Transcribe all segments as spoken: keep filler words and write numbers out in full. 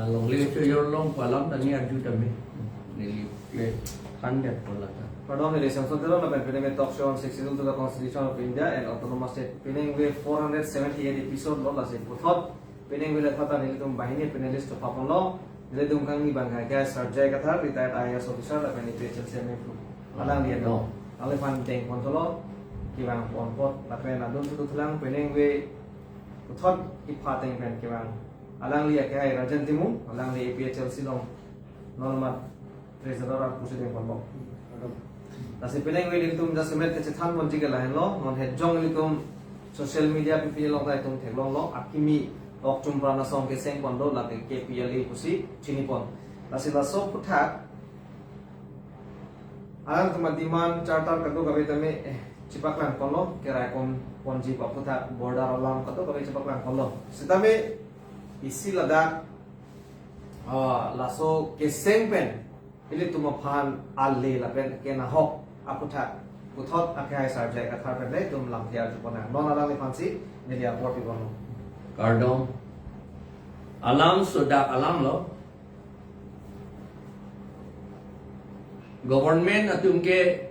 Longle chojor long pu alam ta neli arju tame. Neli ke thandet pu lata. Pardon, neli Samson Teron lapen pini me talk show on Sixth Schedule to the Constitution of India and Autonomous State. Pini ningve four hundred seventy-eight episode lo, lasi puthot pini ningve le thata nelitum banghini panelist chopha ponlo. Nelitum kangni abang ke Sir J I Kathar, retired I A S officer lapen A P H L C M F. Alangli ado. Alangliphan deng pon tholo, kevang pon apot lapen adun tutu thulang. Pini ningve puthot kepha ateng pen kevang alangli akehai Rajan Timung, alangli A P H L C along non amat treasurer a pusi deng ponpo. Lasi pini ningve ilitum jasemet kachethan ponji ke lahenlo, non het jong ilitum social media pipi along ta itum theklonglo, akimi ok chumpran asong keseng pon do, lake K P L A pusi chini pon. Lasi laso aphuthak alangtum a-demand charter kadokave tame, eh, chepaklang ponlo, keraikom ponji pu aphuthak border alam kadokave chepaklang ponlo. Sitame isi ladak, ah, laso keseng pen ilitum aphan ale lapen kenahok aphuthak puthot akehai Sir J I Kathar pen le itum lamthe arju ponnang. Non alangliphansi neli apor pi ponlo. Kardom. Alam sodak alam lo. Government atum ke,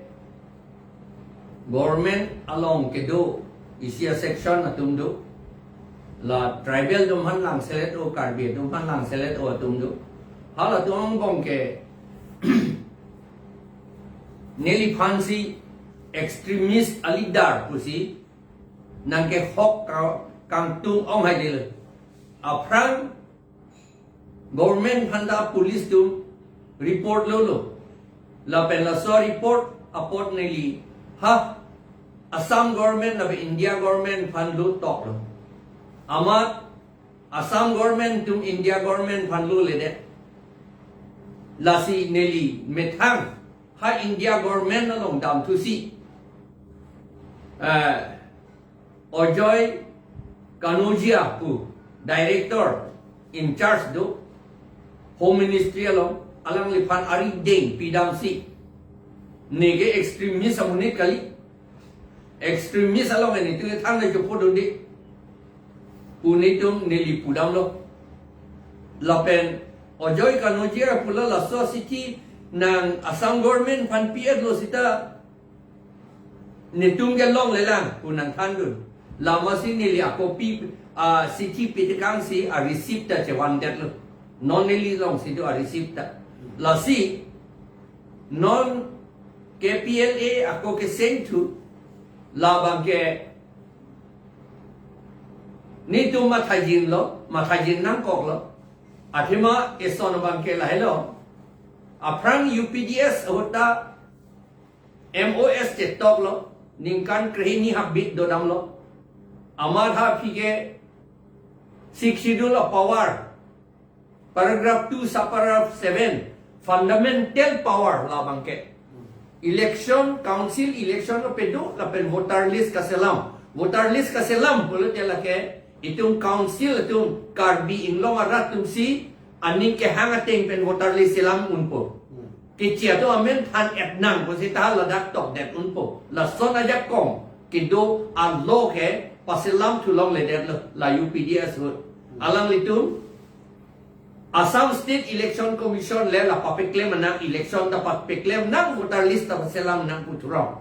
government along kedo isi a-section atum do. La tribal atum aphan langselet o, Karbi atum aphan langselet o atum do. Halatum angbong ke neliphansi extremist a-leader pusi nangkehok ka-, kangtung ong hai dele. Aphrang government aphan ta police atum report lolo. Lapen laso report apot neli ha Assam government lapen India government aphan lo toklo. Amat Assam government atum India government aphan lo ledet. Lasi neli methang ha India government along damthusi, eh, Ajoy Kanodia pu director in charge do Home Ministry along, alangliphan ari deng pidamsi, neke extremist amonit kali, extremist along nelitum thang le jopo dunde pu nelitum neli pudamlo. Lapen Ajoy Kanodia pulo laso city nang Assam government aphan pi-etlo seta netum ke longlelang pu nangthandun. Lamasi neli ako pi, ah, city pitekangsi a-receipt ta chevandetlo. Non neli alongsi do a-receipt ta. Lasi non K P L A ako keseng thu labang ke netum mathajinlo, mathajin nangkoklo. Athema eson abang ke lahelo. Aphrang U P D S ahut ta M O S chetoklo, ningkan krehini habit dodamlo. Amat ha aphi ke Sixth Schedule a-power, paragraph two, subparagraph seven, fundamental power labang ke. Election, council election kapedo, lapen voter list kaselam. Voter list kaselam pulote lake itum council atum, Karbi Anglong arat atumsi aning kehang ateng pen voter list selam unpo. Hmm. Keche atum amen than-et nang pusita ladak tokdet unpo. Lason ajakong kedo a-law ke paselam thu longledetlo la U P D S ahut. Hmm. Alanglitum Assam State Election Commission le la papeklem nang, election ta papeklem nang, voter list ta paselam nang pu thurong.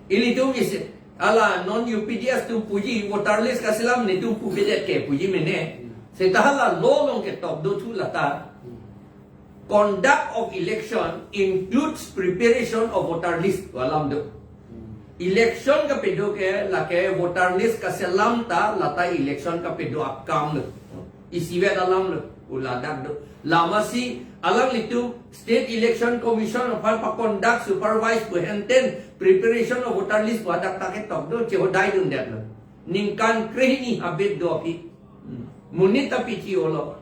Ilitum isi, hala non U P D S atum puji voter list kaselam netum pupedet ke puji mene. Seta hala law along ketok do thu lata. Conduct of election includes preparation of voter list pu alam do. Election kapedo ke lake voter list kaselam ta lata election kapedo akam do. Isivet alam lo, uladak do. Lamasi alanglitum State Election Commission aphan pa-conduct, supervise pu henten preparation of voter list pu hadak ta ketok do, chehodai dundetlo. Ningkan krehini habit do aphi. Hmm. Monit ta pichi olo.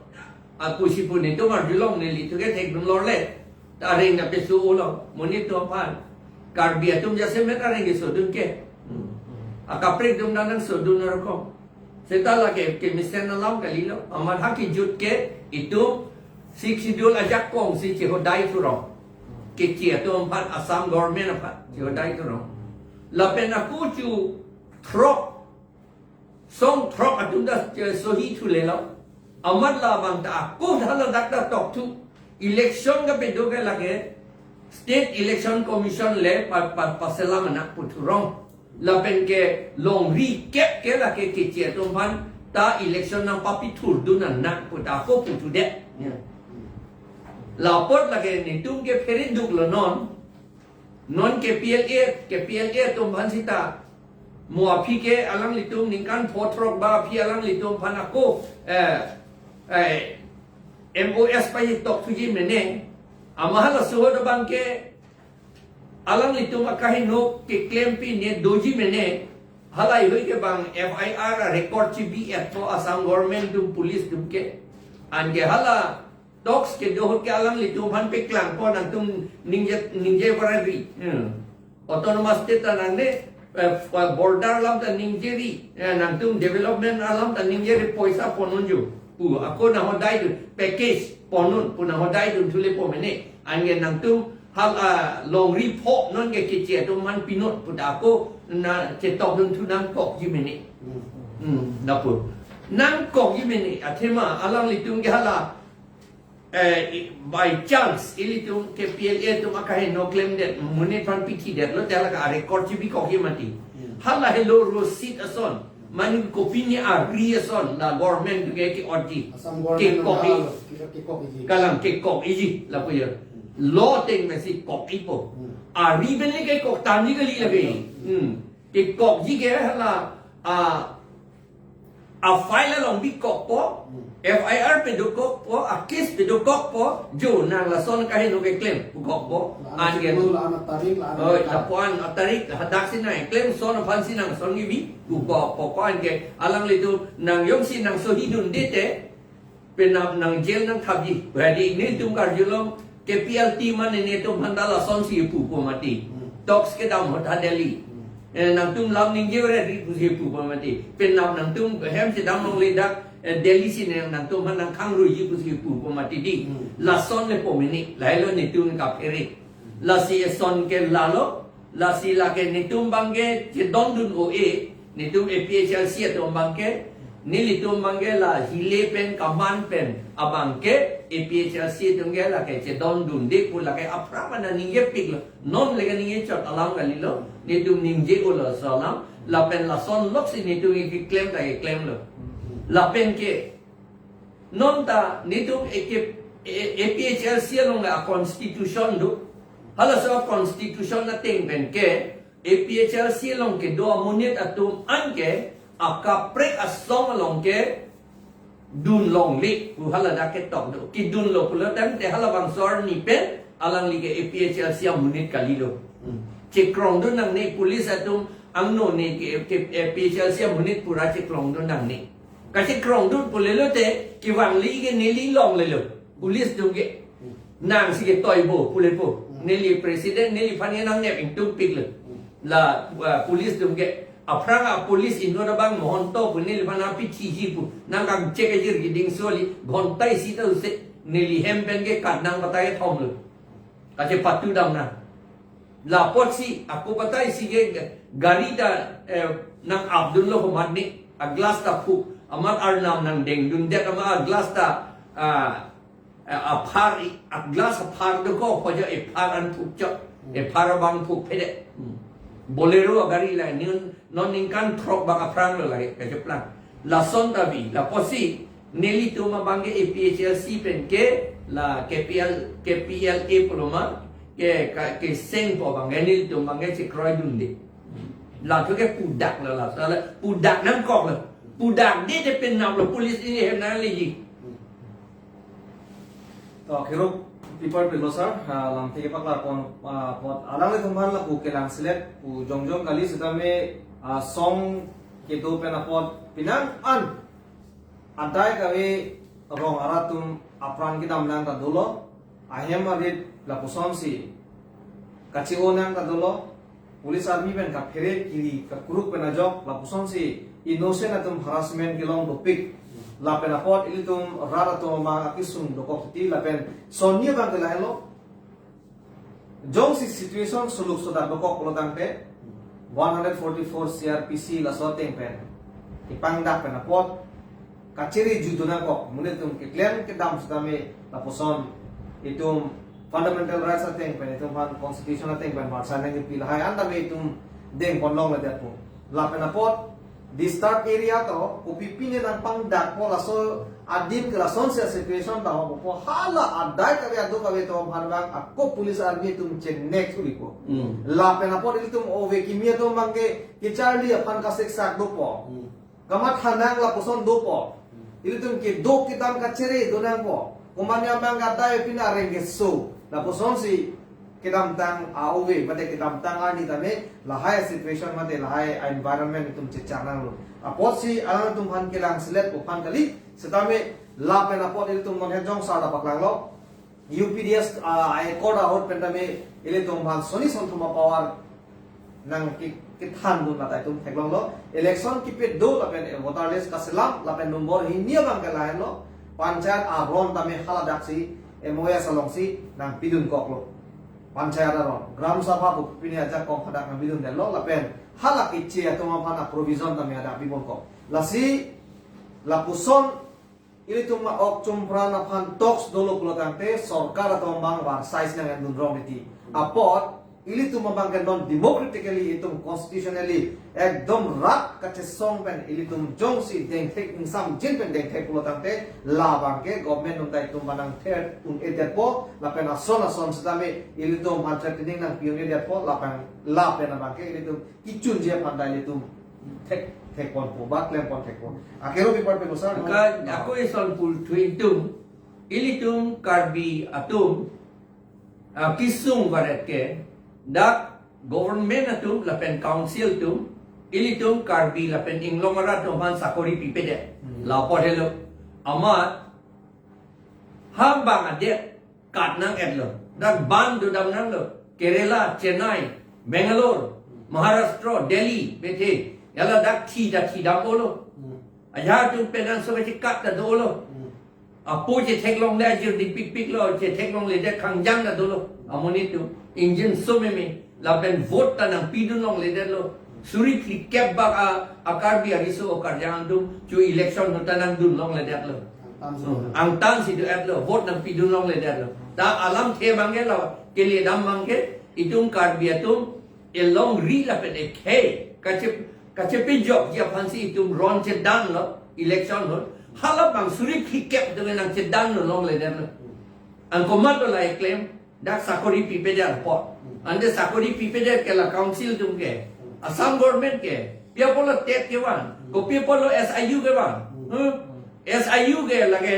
Apusi pu netum arjulong, neli thu ke thekdun lorle. Areng ta peso olo. Monit atum aphan. Karbi atum jasemet areng kesodun ke. Hmm. Akaprek atum ta nangsodun arkom. Seta lake kemesen alam kalilo. Amat ha kejut ke itum Sixth Schedule ajakong si chehodai thurong. Keche atum aphan, Assam government aphan chehodai thurong. Lapen ako chu throk, song throk atum ta, eh, sohi thulelo. Amat labang ta ako hala dak ta tokthu. Election kapedo ke lake State Election Commission le pa, pa, paselam anak pu thurong. Lapen ke longri kep ke lake keche atum aphan ta election nangpapithurdun anak pu ta ako puthudet. Ya. Lapot lake netum ke phere duklo non. Non K P L A, K P L A atum aphan sita. Mo aphi ke alanglitum ningkan pho throk ba aphi alanglitum aphan ako, eh, eh, M O S pa ye tokthuji mene. Amat halaso ahut abang ke alanglitum akaheno keklem pine doji mene. Halahei hui ke bang F I R a record chibi-etpo Assam government atum police atum ke. Anke hala talks kedo ahut ke alanglitum aphan peklangpo nangtum ningje, ningje varari. Hmm. Autonomous state ta nangne, eh, border alam ta ningjeri, eh, nangtum development alam ta ningjeri poisa pon unju. Pu ako nanghodaidun package pon un pu nanghodaidun thulepo mene. Anke nangtum hal, ah, longri pho non ke keche atum aphan pinot pu ta ako na chetokdun thu nangkokji mene. Hmm. Hmm, lapu. Nangkokji mene, athema alanglitum ke hala, eh, i-, by chance, ilitum K P L A atum akaheno klemdet, monit aphan pithidet, lo tela ka record chibikokji mati. Hmm. Hala helo rosit ason, mane kopine ari ason, la government ke ke-otji. Assam government kekok nang i. Hala, kekok, kekokji. Kalang kekokji, lapu ya. Hmm. Lo teng mesi kok ipo. Hmm. Ari pen le kekok tangji kali lake. Hmm. Hmm. Kekokji ke hala, ah, a file along bikokpo, Hmm. F I R pedokokpo, a case pedokokpo, jo nang lason kaheno keklem, kokpo, La-an an ke. Chiklo, la-an atarik, la-an Oh, atarik. Lapu-an atarik, hadak si nangklem, son aphan si nang son ngibi, kokpo, ko-an ke, alanglitum, nang jongsi nang sohidunde te, penap nang jail nangthapji. Berarti netum karjulong K P L T mane netum aphan ta lasonsi pupo mati. Hmm. Talks kedam ahut ha Delhi. Hmm. Eh, nangtum lam ningje ore di pusi pupo mati. Penap nangtum hem si dam longle dak, eh, Delhi si nang, nangtum aphan nangkhangruiji pusi pupo mati di. Hmm. Lason lepo mene, lahelo netum kaphere. Lasi eson ke lalo, lasi lake netum abang ke chedondun o-e, netum A P H L C atum abang ke, nelitum abang ke la hile pen kaman pen abang ke A P H L C atum ke lake chedondunde pu lake aphrang mana ningjepiklo, non lake ningjechot alam kalilo, netum ningje-olo laso alam, lapen lason loksi netum keklem ta keklemlo. Lapen ke, non ta netum eke, e, A P H L C along a constitution do. Halaso constitution ateng pen ke A P H L C along kedo amonit atum an ke akaprek asong along ke dun longle pu hala dak ketok do. Kedunlo pulo tangte halabangso arni pen alangli ke A P H L C amonit kalilo. Hmm. Chekrongdun nangne police atum angno ne ke, ke A P H L C amonit pura chekrongdun nangne. Kachekrongdun pulelote kevangli ke neli longlelo. Police atum ke nangsi ketoibo pulepo. Neli president neliphan ke nangnep ingtungpiklo. La, uh, police atum ke aphrang a police inut abang Mohonto pu neliphan apithiji pu. Nangkangchek ajir keding soli ghonta isi ta use neli hem pen ke kat nang patai thomlo. Kachepatudam nang. Lapotsi, ako patai si ke gari ta, eh, nang-apdunlo komatne, a glass ta phuk, amat arnam nangdengdundet amat a glass ta, ah, eh, aphar i, a glass aphar dokok, hoja ephar an phukchok, ephar abang phukphedet. Hmm. Bolero gari la, non, non ningkan throk bak aphranglo la, kacheplang. Lason ta bi, lapotsi, nelitum abang ke A P H L C pen ke la K P L, K P L A pulo ma ke ka, kesengpo abang ke nelitum abang ke chekroidunde. Latum ke pudak la la, sala pudak nangkoklo. Pudakde te penaplo police ili hem nangleji. To, keruk tipar pilo sir, ah, lamthe kepaklar pon, ah, apot alanglitum aphan lapu kelang selet, pu jongjong kali setame, ah, song kedo pen apot penang an adai kave rong arat atum apran kedam nang ta dolo, ahem arit lapusonsi kachi-o nang ta dolo, police army pen kaphere kiri kakuruk pen ajok lapusonsi innocent atum harassment kelong dopik, lapen apot ilitum rat atum amang akesung dokok titi lapen sonni abang ke lahelo. Jongsi situation suluk sodak dokok pulo tangte, one hundred forty-four C R P C laso ateng pen kepangdak pen apot, kachere ju do nangkok, monit atum keklem kedam sitame lapuson itum fundamental rights ateng pen, itum aphan constitution ateng pen marsa nangpi lahai an tame itum dengpon longledetpo. Lapen apot disturbed area to kopi pine nangpangdakpo, laso adim ke lasonsi situation ta ho po, hala adai kave adu kave atum aphan abang ako police army atum chenek suripo. Hmm. Lapen apot ilitum ove kimi atum abangke kecharli aphan kasiksak dopo. Hmm. Kamatha nang lapuson dopo. Ilitum kedo kedam kachere do nangpo. Komatne abang kadai pina rengke so. Lapusonsi kedamtang a-ove, mate kedamtang arni tame lahai situation mate lahai environment itum chechak nanglo. Apotsi alangtum aphan kelang selet aphan kali, sitame lapen apot ilitum non hejong sar ta paklanglo. U P D S, ah, accord ahut pen tame ilitum aphan soni sonthom a-power nang ki, kithan dun lata itum theklonglo. Election kipet do lapen voter list kaselam lapen nombor hini abang ke lahenlo. Panchayat aron tame haladaksi M O S alongsi nangpidunkoklo. Panchayat aron. Gram Sabha pu pine ajakong hadak nangpidundetlo lapen hala kiche atum aphan a-provision tame hadak piponkok. Lasi lapuson ilitum ma-ok chumpran aphan talks dolo pulotangte sorkar atum abang var size nang endun rong titi. Apot ilitum abang ke non democratically itum constitutionally ekdom rat kachesong pen ilitum jongsi dengthek ingsamjin pen dengthek pulotangte labang ke government atum ta itum manang ther un-edetpo lapen ason ason sitame ilitum aphan threatening nangpi un-edetpo lapen lapen abang ke ilitum kechunji aphan ta ilitum thek, thekponpo, ba klemponthekpo. Akero bipar penu sar, ka, no? Ako ison pulthu itum, ilitum Karbi atum, ah, kesung varet ke, dak government atum lapen council atum, ilitum Karbi lapen Inglong arat atum aphan sakori pipedet. Hmm. Lapor helo. Amat, ha bang adet, kat nang-etlo. Dak ban dodam nanglo. Kerala, Chennai, Bangalore, Maharashtra, Delhi, bethe. Hala dak thi ta thidam olo. Hmm. Ajahak atum penang so kachekat ta dolo. Hmm. Apo chetheklongle ajir dipikpiklo, chetheklongledet khangjang ta dolo. Amonit atum. Ingjinso meme. Lapen vote ta nangpidun longledetlo. Suri phlikep bak a, a Karbi ariso o karjang atum chu election ahut ta nangdun longledetlo. Angtan si. Angtansi do-etlo, vote nangpidun longledetlo. Ta alamthe abang ke la, keledam abang ke, itum Karbi atum, elongri lapen ekhei, kache, kachepejokji aphansi itum ron chedanlo, election ahut. Hala abang suri phlikep atum nangchedanlo longledetlo. Anke komatlo la eklem, dak sakori pipedet apot. Hmm. Ante sakori pipedet ke la council atum ke. Hmm. Assam government ke. Pi apotlo TET kevang. Hmm. Kopi apotlo S I U kevang. Hmm. Hmm? Hmm. S I U ke lake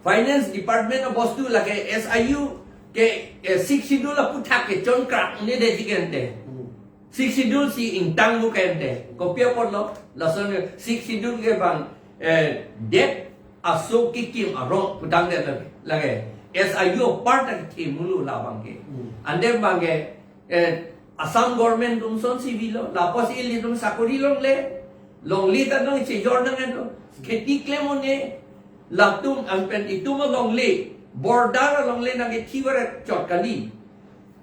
finance department abostu lake S I U ke, eh, Sixth Schedule aphuthak ke chongkrak ne de jikente. Hmm. Sixth Schedule si ingtang bu kente. Kopi apotlo, lason Sixth Schedule ke bang, eh, det aso kikim arong putangdet lake. Lake. S I U part ta kethe mulo labang ke. Hmm. Ante abang ke, eh, Assam government atum son si bilo. Lapusi ilitum sakori longle. Longle ta nang chejor nang ento. Kheti klem un-e. Latum anpen itum alongle. Border alongle nangkethi varet chot kali.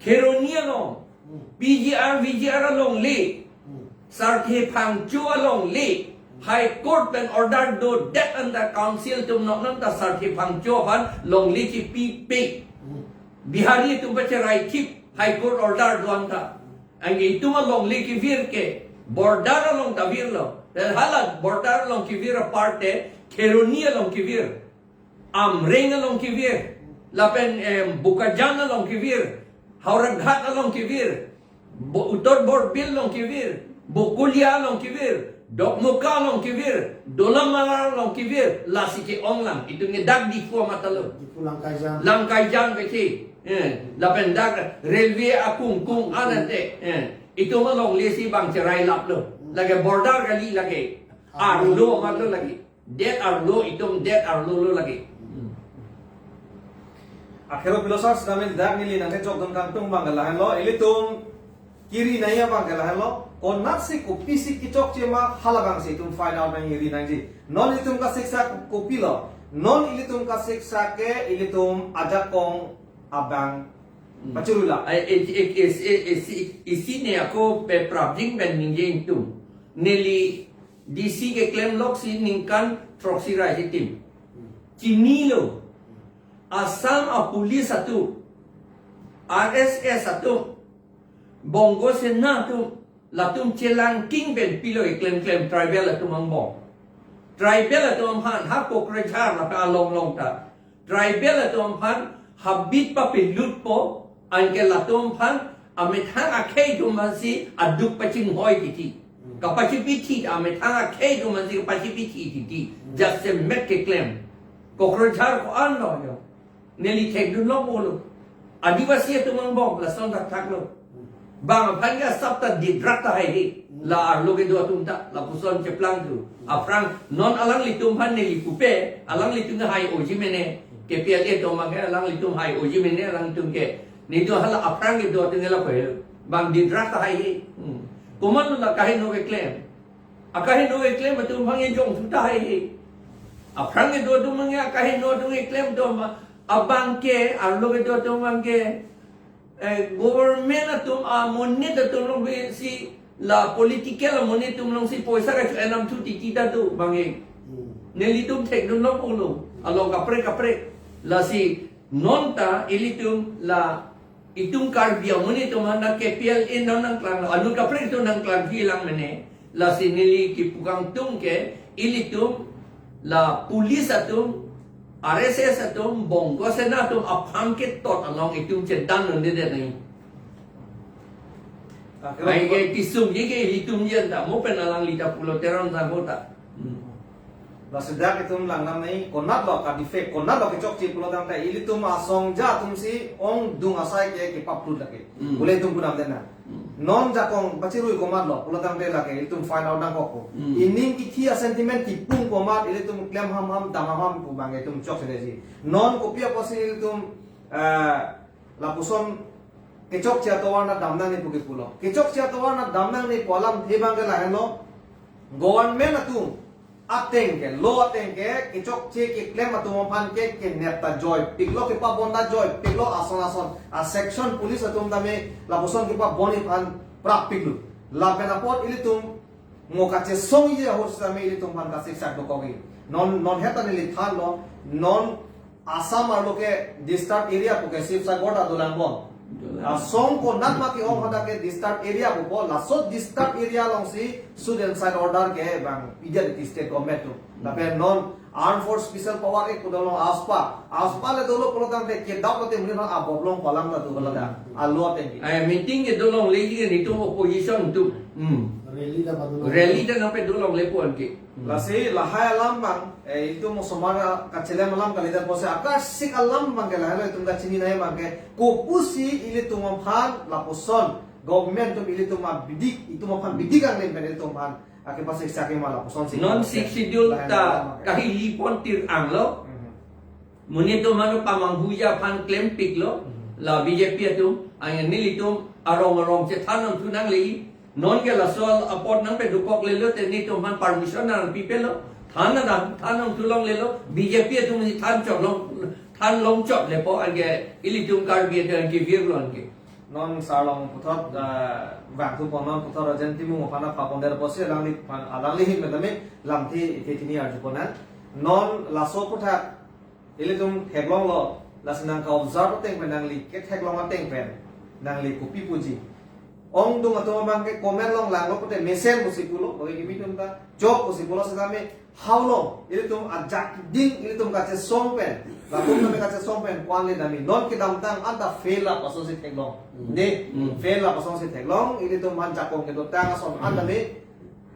Kheroni along. Hmm. P G R, V G R alongle. Hmm. Sarthe Phangcho alongle. High Court pen order dodet anta council atum noknanta Sarthe Phangcho aphan longle chipipe. Hmm. Bihari atum pacherai thip High Court order do anta. Anke itum alongle kevir ke border along ta virlo. Hala border along kevir aparte Kheroni along kevir. Amreng along kevir, lapen, em, Bokajan along kevir, Howraghat along kevir, Bo-, Uttar Borbil along kevir, Bokolia along kevir, Dokmoka along kevir, Dolamara along kevir, lasi ke-onglang, itum ke dak Diphu amat lo. Diphu Langkaijan. Langkaijan kecil, eh, lapen dak railway akungkung anante, eh, itum alongle si bang cherai laplo, lake border kali lake, arlo amat lo lake. Det arlo, itum det arlo lo lake. Akhero philosopher sitame dak neli nangkejok dun kangtung abang ke lahenlo, ilitum kiri nangji abang ke lahenlo, konatsi kopisi kechokche ma halabangsi itum find out nangji ri nangji. Non ilitum kasiksa kopilo, non ilitum kasiksa ke ilitum ajakong abang pachurula. Ai, e, e, e, e, isi, isi ne ako pe prabjing pen ningje ingtung. Neli D C keklem lok si ningkan throksi ra hitim. Chinilo. Assam a police atum, R S S atum, Bongo Sena atum, latum chelangking pen pilo keklem klem tribal atum angbong. Tribal atum aphan ha Kokrajhar lapen along along ta. Tribal atum aphan habit papilutpo, anke latum aphan amethang akhei atum aphan si aduk pachinghoi titi. Kapachipithi amethang akhei atum aphan si kapachipithi titi. Jasemet keklem. Kokrajhar ko-an lo yo. Neli thekdun lok pulo. Adivasi atum angbong lason thakthak lo. Bang aphan ke asap ta didrak tahai he. La arlo kedo atum ta lapuson cheplang tu. Aphrang non alanglitum aphan neli pupe, alanglitum ke hai oji mene. K P L A atum abang ke alanglitum hai oji mene alanglitum ke. Netum hala aphrang kedo atum ke lapu he. Bang didrak tahai he. Hmm. Komatlo la kaheno keklem. Akaheno keklem atum abang ke jongthu tahai he. Aphrang kedo atum abang ke akaheno atum keklem atum abang ke arlo kedo atum abang ke, eh, government atum amonit atum along si la political amonit atum along si poisa kacho-en atum thu titi ta do abang ke. Hmm. Nelitum thekdun lok pulo. Along kaprek kaprek. Lasi non ta ilitum la itum Karbi amonit atum aphan K P L A non nangklang, anut kaprek atum nangklangji lang mene. Lasi neli kipu kangtung ke ilitum la police atum, R S S atum, Bongo Sena atum aphan ketot along itum chedan non dede nai. Ah, kero- Ai ke kisum ye ke ilitum jen ta, mo pen alangli ta pulo Teron ta ho ta. Hmm. Lasi dak itum lang nam nai, konat lo ka defect, konat lo kechokche pulo tangte ilitum asong ja atum si ongdung asai ke kepaplut lake. Hmm. Pule itum punam den na. Hmm. Non jakong pachirui komatlo pulo tangte lake itum find out nangkokpo. Hmm. Ining kithi a sentiment kipung komat ilitum klem ham ham dam ham ham pu abang itum chokche detji. Non kopi apotsi ilitum, eh, lapuson kechokche atovar na dam nangne pu kipulo. Kechokche atovar na dam nangne pu alamthe abang ke lahenlo. Government atum ateng ke, law ateng ke, kechokche keklem atum aphan ke, kenep ta joipiklo, kepabon ta joipiklo, ason ason a section police atum tame lapuson kepabon aphan prappiklo. Lapen apot ilitum mo kachesongji ahut sitame ilitum aphan kasiksak dokokji. Non, non heta neli thanlo, non Assam arlo ke disturbed area pu ke Sibsagar ta dolang bon. Dolang. Asong konat ma ke-ong hadak ke disturbed area pupo, laso disturbed area alongsi shoot and side order ke bang pidetji state government atum. Hmm. Lapen non Armed Force Special Power Act pu dolo AFSPA. AFSPA le dolo pulo tangte kedap lote muni non abob long palang ta do bala da. Hmm. Alo ateng ke. Ai, meeting ke dolongle ji ke netum opposition atum. Hmm. Rally ta padolong. Rally ta nangpe dolongle pu anke. Hmm. Lasi lahai alam abang, eh, itum osomar kachelem alam kalidet apotsi akarsik alam abang ke lahai lo itum kachini nai abang ke. Kopusi ilitum aphan lapuson government atum ilitum abidik, itum aphan bidik angleng pen ilitum aphan akepasik sake ma lapuson si. Non Sixth Schedule ta kahili pon tir-ang lo. Mhm. Monit atum aphan pamanghuji aphan klempiklo. Mhm. La B J P atum, anke nelitum arong arong chethan nangthu nangle. Non ke laso apot nangpedokok lelo te netum aphan permission nangpipelo. Than nang, than nangthu longlelo. B J P atum si than chot long, than long chot lepo anke ilitum Karbi atum anke virlo anke. Non sar along puthot, ah, vangthu pon non puthot Rajen Timung aphan apha pon det apotsi alangli aphan, alangli ahin pen tame lamthe ithe thini arju pon nang. Non laso aputhak ilitum theklonglo, lasi nangka-observe ateng pen nangli ketheklong ateng pen nangli kopi puji. Ongdung atum abang ke comment along langlo pute mesen pusi pulo, bagi kimi atum ta chok pusi pulo sitame. Halong, ilitum ajak ding, ilitum kachesong pen, latum tame kachesong pen, ko-an le dami. Non kedamtang anta fail lap asonsi theklong. Hmm. Ne, Hmm. fail lap asonsi theklong, ilitum aphan jakong kedotang ason anta me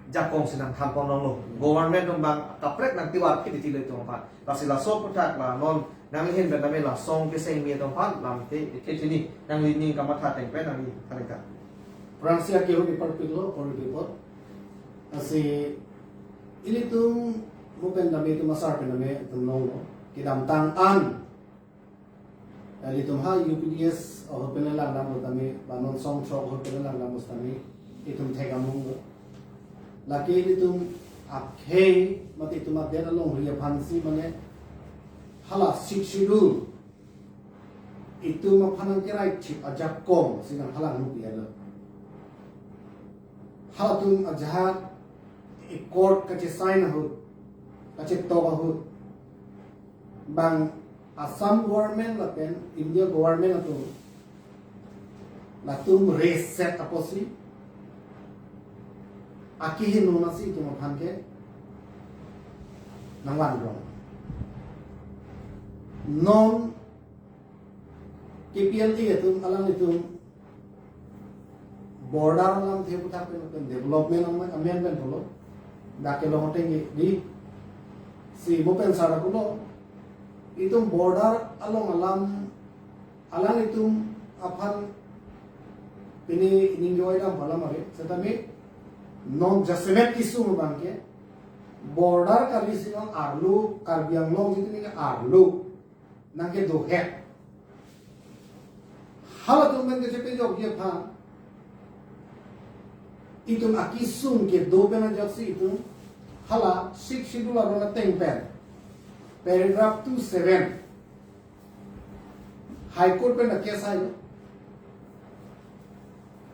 jakong si nangthan pon longlo. Hmm. Government atum abang kaprek nangtivar phit titi lo itum aphan. Lasi laso aputhak la non nangli ahin pen tame la song keseng mi atum aphan lamthe ithe thini nangli ning kamatha ateng pen nangli than nang ka. Aphrangsi akehun iparpiklo, or report. Lasi ilitum mo pen tame itum asar pen tame itum longlo. Kedamtang an ilitum ha U P D S ahut pen lang damlo tame, ba non song chok ahut pen lang damlo tame, itum thek amung lo. Lake ilitum akhei mate itum adet alongri aphansi mane hala Sixth Schedule itum aphan nangkerai chip ajakong si nanghalang nupi alo. Halatum ajahat accord kachesign ahut, kachetok ahut, bang Assam government lapen India government atum latum reset apotsi akehingno nasi itum aphan ke nangvanrong. Non K P L A atum alanglitum border alamthe aphuthak pen, pen development amen, amen pen pulo. Dak kelong ateng ke di si mo pen sara pulo. Itum border along alam, alanglitum aphan pini ining joy dam pala mare. Setame non jasemet kisung abang ke border kali si non arlo, Karbi Anglong jitu ni arlo nangkedo het. Halatum pen kechepejokji aphan itum akesung kedo pen ajoksi itum hala Sixth Schedule aron ateng pen paragraph two seven High Court pen case hailo.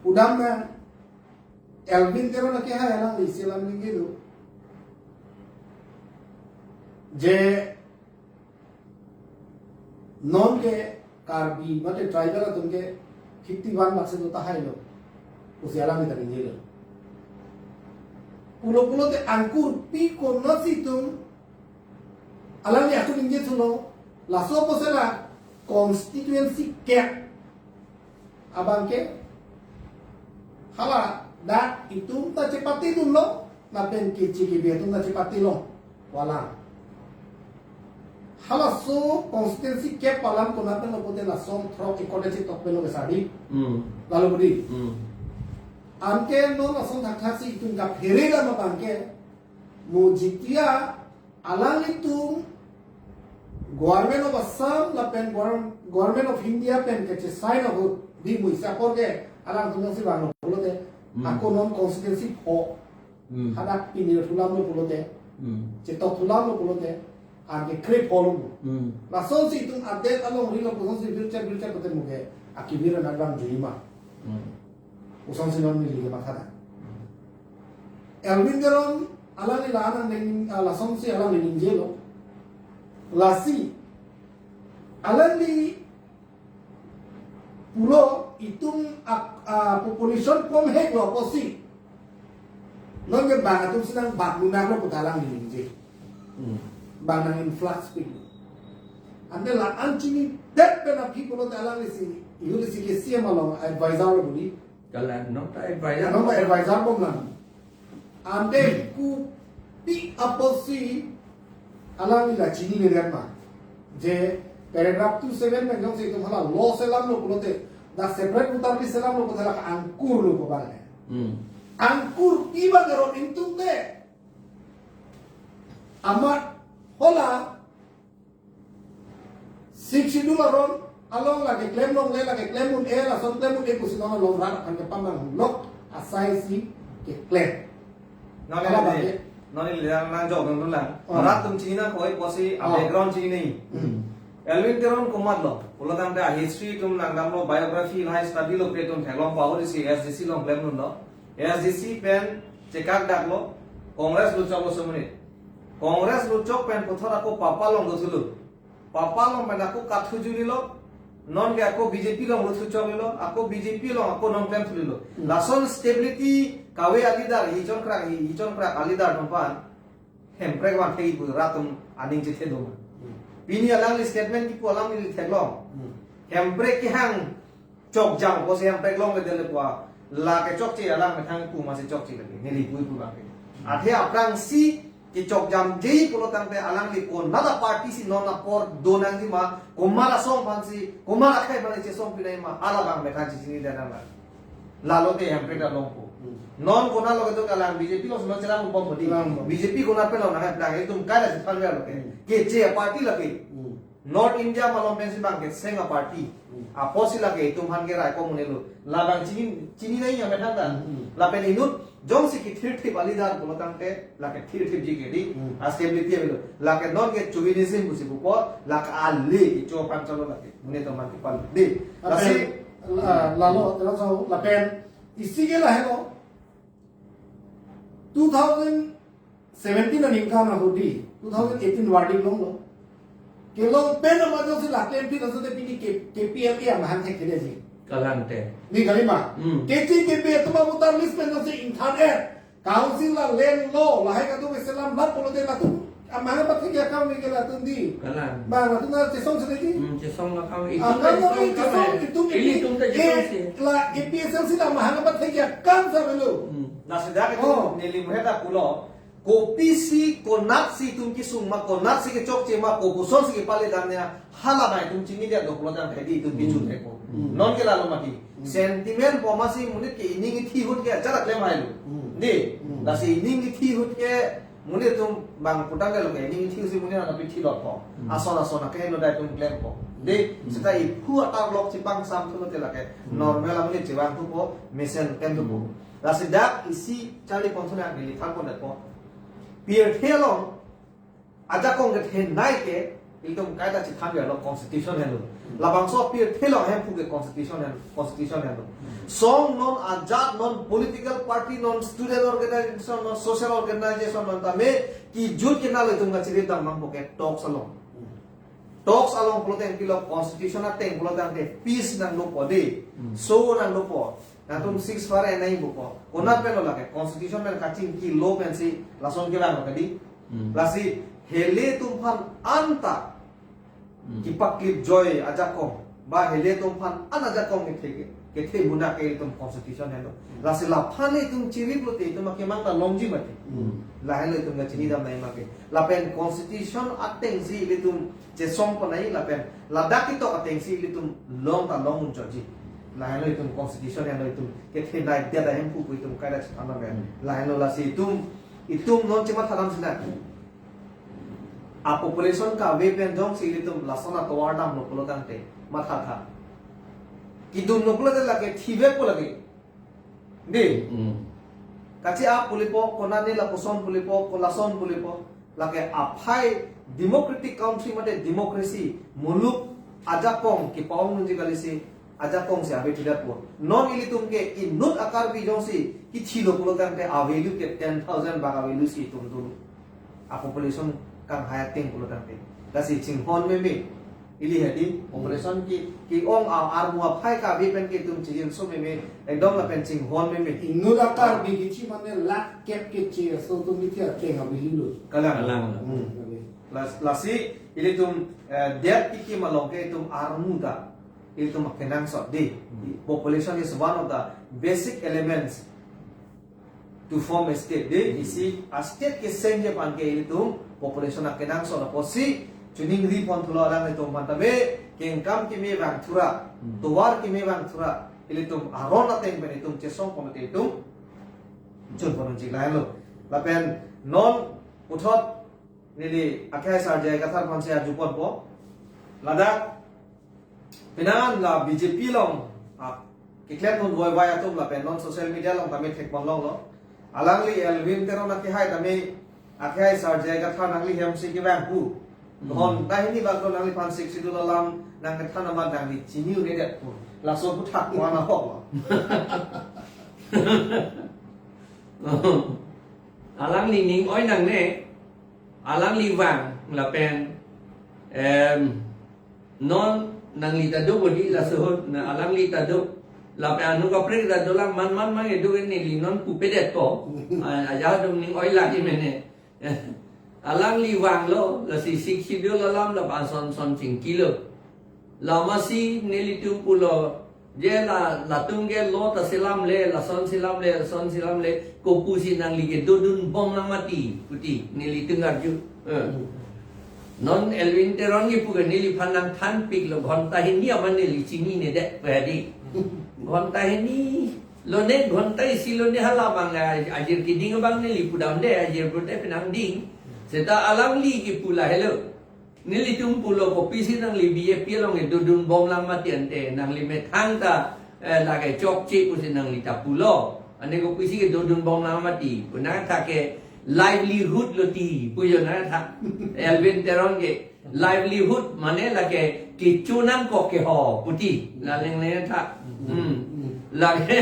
Pudam na Elwin Teron akehai alangli isi alam ningje do. Je non ke Karbi mate tribal atum ke fifty-one lakh si do tahai lo. Pusi alangli ta ningjelo. Pulo pulote angkur pi konatsi itum alangli atum ningje thulo. Laso apotsi la constituency cap abang ke hala dak itum ta chepatedunlo, lapen kechi kebi atum ta chepatelo. Walang. Halaso constituency cap alam konat pen lo pulote lason throk accord chetok pen lo ke sadi. Hmm. Lalo budi. Hmm. Anke non lason thakthak si itum kaphere dam abang ke mo jitia alanglitum Government of Assam lapen Govern-, Government of India pen kachesign ahut di muisa apor ke alangtum si vanglo pulote Hmm. ako non constituency pho Hmm. hadak pinir thulamlo pulote Hmm. chetok thulamlo pulote anke kre pho lo. Hmm. Lasonsi itum adet alongri lo pusonsi virchat virchat pulote mo ke akibir anak bang jui ma. Hmm. Pusonsi non neli ke mathadam. Elwin Teron alangli la-an nang, ah, lasonsi alangli ningjelo. Lasi alangli pulo itum ak-, ah, population komhek lo apotsi non ke bang atum si nangbak lunak lo puta alangli ningje. Hmm. Bang nang influx pik lo. Ante la-an chinidet pen aphi pulote alanglisi, ihulisi ke C M along advisor lo budi. Kalang, non ta advisor. Non ta advisor bom lang. Ante kopi apotsi alangli la chinine ma. Je paragraph two seven pen jongsi itum hala law selamlo pulote, dak separate voter list selamlo pulote la angkur lo ko bang. Hmm. Angkur pi bang aro intum te. Amat hala Sixth Schedule aron along lake klem longle, lake klem un-e, lason klem un-e pusi non along rat aphan kepamang lok asai si keklem. Non Hala neli, bang non neli lang nangjok nangdun lang. Oh. Rat atum chini nangkok apotsi, oh, a-background chini nangji. Hmm. Elwin Teron komatlo pulo tangte a-history atum langdamlo, biography lahai study lo pen itum theklong pahori si S D C along klemdunlo. S D C pen chekak daklo, Congress luchok lo semonit. Congress luchok pen puthot ako Papa along dothulo. Papa along pen ako kathu julilo, non ke ako B J P along luthu choklo, ako B J P along ako nongklem thulilo. Hmm. Lason stability kave a-leader, hichon krak, hi, hichon krak a-leader nongpan Hemprek vangthe pu rat atum aning chethedun. Hmm. Pini alangli statement kipu alam neli theklong. Hmm. Hemprek kehang chokjam apotsi Hemprek longledet le pu a, lake chokche alang methang pu masi chokche lake. Neli pu pu lake. Athe aphrangsi kechokjamji pulo tangte alangli konat a-party si non apor do nangji ma, komat asong aphansi, komat akhei aphansi chesong pinai ma, hala bang methang chechini dam nang. Lalote Hemprek ta longpo. Hmm. Non konat lo kedo kalang B J P along si non chelang bom bodi. Chelang bom. B J P konat pen lo nang hai plang itum kaila si phan lo ke. Hmm. Keche a-party lake. Hmm. North India malom pensi bang kecheng a-party. Hmm. Apotsi lake itum aphan ke raikom un-elo. Labang chini, chini nangji amethang ta. Hmm. Lapen inut jongsi kethirthip a-leader pulo tangte lake thirthipji ke di. Hmm. A-stability avelo. Lake non ke chauvinism pusi pupo, lake ale kecho aphan chalo lake. Mune to mati pal di. Lapen, lasi la-, lalo, tela so, lapen isi ke lahelo. Two thousand seventeen aningkan ahut di, two thousand eighteen warding longlo. Kelong pen amat jongsi la claim phi laso te pini K, KPLA amahang thek kede ji. Kalang te. Ni kali ma. Hmm. K T K P atum a voter list pen jongsi ingthan-et. Council la land law, lahai kadokave selam lap pulote latum amahang abat thek akam ke latum di. Kalang. Bang latum na chesong sini di. Hmm, chesong akam. Itum akam ta chesong, chesong akam, eh. Itum, ili itum ta eh, chesong si. La APHLC la amahang abat thek akam sa belo. Hmm. Lasi dak itum Oh. neli muhe ta pulo. Kopisi konaksi itum kesung ma, konaksi kechokche ma, kopuson si kepale damnya, hala na itum chinidetlo pulo tangte di itum Hmm. bijut heko. Hmm. Non ke lalo mati. Hmm. Sentiment po masi monit ke ining ithi ahut ke ajat klem hailo. Hmm. Di, Hmm. lasi ining ithi ahut ke monit atum bang putang ke lo ke ining ithi ahut si monit atum pithi lot po. Hmm. Ason ason ke no dai itum klem po. Di, Hmm. seta iphu atar lok chipang sam thulo te lake. Hmm. Normal amonit chevang thupo, mesen klem thupo. Hmm. Lasi dak isi charli pon thuna neli than pon po. Pirthe along ajakong kethenei ke, ilitum kaita chithan lo constitution henlo. Labangso pirthe along hemphu ke constitution hen, constitution henlo. Song non ajat, non political party, non student organization, non social organization, non tame kijut ke nalo itum kachiri dam nangpo ke talks along. Talks along pulo tangte lo constitution ateng pulo tangte peace nanglopo de. Hmm. So nanglopo. Latum ceasefire enai pupo. Konat pen lo lake constitution pen kachingki lo pensi lason kevang lo kadi. Hmm. Lasi hile atum aphan anta Hmm. kipaklip joi ajakong. Ba hile atum aphan an ajakong kethe ke. Kethe muna ke itum constitution henlo. Hmm. Lasi laphan itum chiri pulote itum akemang ta longji mati. Hmm. Lahenlo itum kachini dam nangji ma ke. Lapen constitution atengsi ilitum chesong pon nangji lapen ladak ketok atengsi ilitum long ta long un chotji. Lahenlo itum constitution henlo itum kethenei dia da hemphu pu itum kaita chithan lo men. Hmm. Lahenlo lasi itum, itum non chematha dam sina. A population kave pen jongsi ilitum lason atovar damlo pulo tangte mathatha. Kedun lo pulote lake thivekpo lake. Di. Hmm. Kachi-ap pulipo, konane lapuson pulipo, kolason pulipo. Lake aphai democratic country mate democracy muluk ajakong kepaong nangji kalisi ajakong si ave thidetpo. Non ilitum ke inut a-Karbi jongsi kithilo pulo tangte a-value ke ten thousand bak a-value si itum dolo. A population kanghai ateng pulo tangte. Lasi chinghon meme. Ili hedi, population ke, ke-ong a-, armu aphai kave pen ke itum chijinso meme, ekdom lapen chinghon meme. Inut a-Karbi kechi mane lakh kep keche aso atum mithi ateng ave hilo. Kalang. Kalang. Hmm. Lasi, lasi, ilitum, eh, det kekim along ke itum armu ta, ilitum akenangsot di. Hmm. Population is one of the basic elements to form a state. De, Hmm. isi a-state kesengje aphan ke ilitum population akenangsot apotsi choningri pon thulo alanglitum aphan tame kengkam keme vang thura, Hmm. tovar keme vang thura, ilitum aron ateng pen itum chesong pon te itum chun pon unji lahenlo. Lapen non puthot neli akhai Sir J I Kathar aphansi arju ponpo. Ladak penang la B J P along, ah, keklem thun voi vai atum lapen non social media along tame thek pon longlo. Alangli Elwin Teron akehai tame, akehai Sir J I Kathar nangli hemsi kevang pu. Hmm. Ghonta hini bak do nangliphan Sixth Schedule alam nangkethan amat nangli chini un-edet pu. Laso aphuthak wana hok lo. Alangli ning oi nangne. Alangli vang lapen, em, non nangli ta do bodi laso ahut na alangli ta do. Lapen anu kaprek ta dolang man man mang edu neli non pupedetpo. A, ajahak dum ning oi lagi mene. Alangli vanglo, lasi Sixth Schedule alam lapen ason son chingkilo. Lamasi nelitum pulo, je la, latum ke lo ta selam le, lason selam le, lason selam le, kopusi nangli kedodun bom nang mati, puti, nelitum arju. Eh. Non Elwin Teron kepu ke neliphan nangthanpiklo, ghonta hini amat neli chininedet pu hedi. Ghonta hini, lone ghonta isi lone hala bang, eh, ajir keding abang neli pudamde, ajir pute penang ding. Seta alangli kepu lahelo. Nelitum pulo kopisi nangli B J P along kedodun bom lang mati ante, nangli methang ta, eh, lake chokche pusi nangli ta pulo. Ane kopisi kedodun bom lang mati. Pu nangtha ke livelihood lo ti, pu jo nangtha. Elwin Teron ke livelihood mane lake kecho nangkok ke ho, puti. Laleng le tha. Hmm. Lake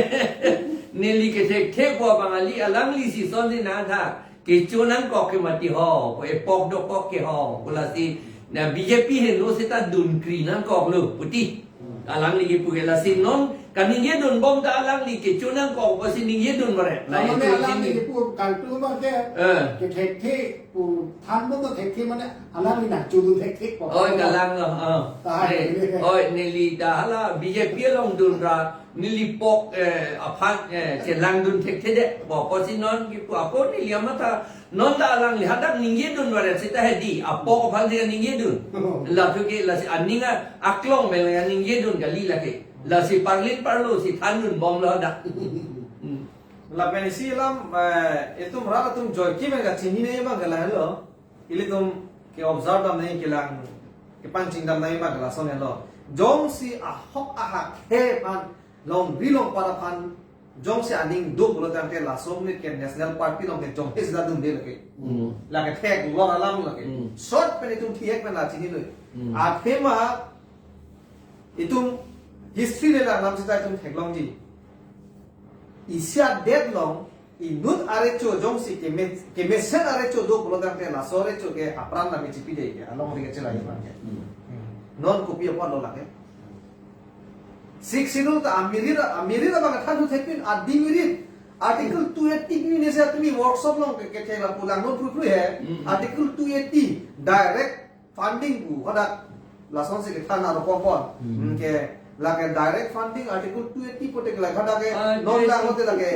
neli kethekthe ko bangali alangli si sonsi nangtha. Kecho nangkok ke mati ho, ko epok dokok ke ho, ko lasi na B J P heno seta dunkri nangkoklo puti. Alangli kipu ke lasi non kaningje dunbom ta alangli kecho nangkok pusi ningje dun baret. La Mane itu alangli isin kipu kangtung bang ke. Eh. Ke thekthe pu thanbom ta thekthe mane alangli nangchodun thekthe kok. Oi, kalang lo. Ah. Tahan. Eh, oi, neli ta hala B J P along dunra neli pok, eh, aphan, eh, chelangdun thekthedet. Bo pusi non kipu apo neli amatha non ta alangli hadak ningje dun baret seta hedi. Apok aphan si ningje dun. Oh. Lapu ke lasi aning aklong mel ningje dun kali lake. Lasi parlin parlo si thandunbomlo hadak. Hmm. Lapen isi alam, eh, itum rat atum joike men kachinine bang ke lahelo. Ilitum ke-observe damnang kelang, kepangching damnang bang ke lason helo. Jongsi ahok ahak he aphan, longri longpat aphan, jongsi aning do pulo tangte laso amonit ke National Party along ke jong he sila dunde lake. Hmm. Lake theklong alam lake. Hmm. Short pen itum thihek pen la chinilo. Hmm. Athema itum history le la alam seta itum theklongji. Isi adet along inut arecho jongsi keme-, kemesen arecho do pulo tangte laso arecho ke apran nami chipide ke along ri kachelai man ke. Hmm. Non kopi apotlo lake. Sixth Schedule ta amirit, amirit abang than thu thekpin adi mirit. Article two eighty pi ne se tumi workshop along ke, kethek lapu langnon pru pru he. Hmm. Article two eighty direct funding pu hadak lasonsi kethan aro kompon. Hmm. Hmm, ke lake direct funding article two eighty pote ke lake hadak ke Ah, non two eighty. Lang hote lake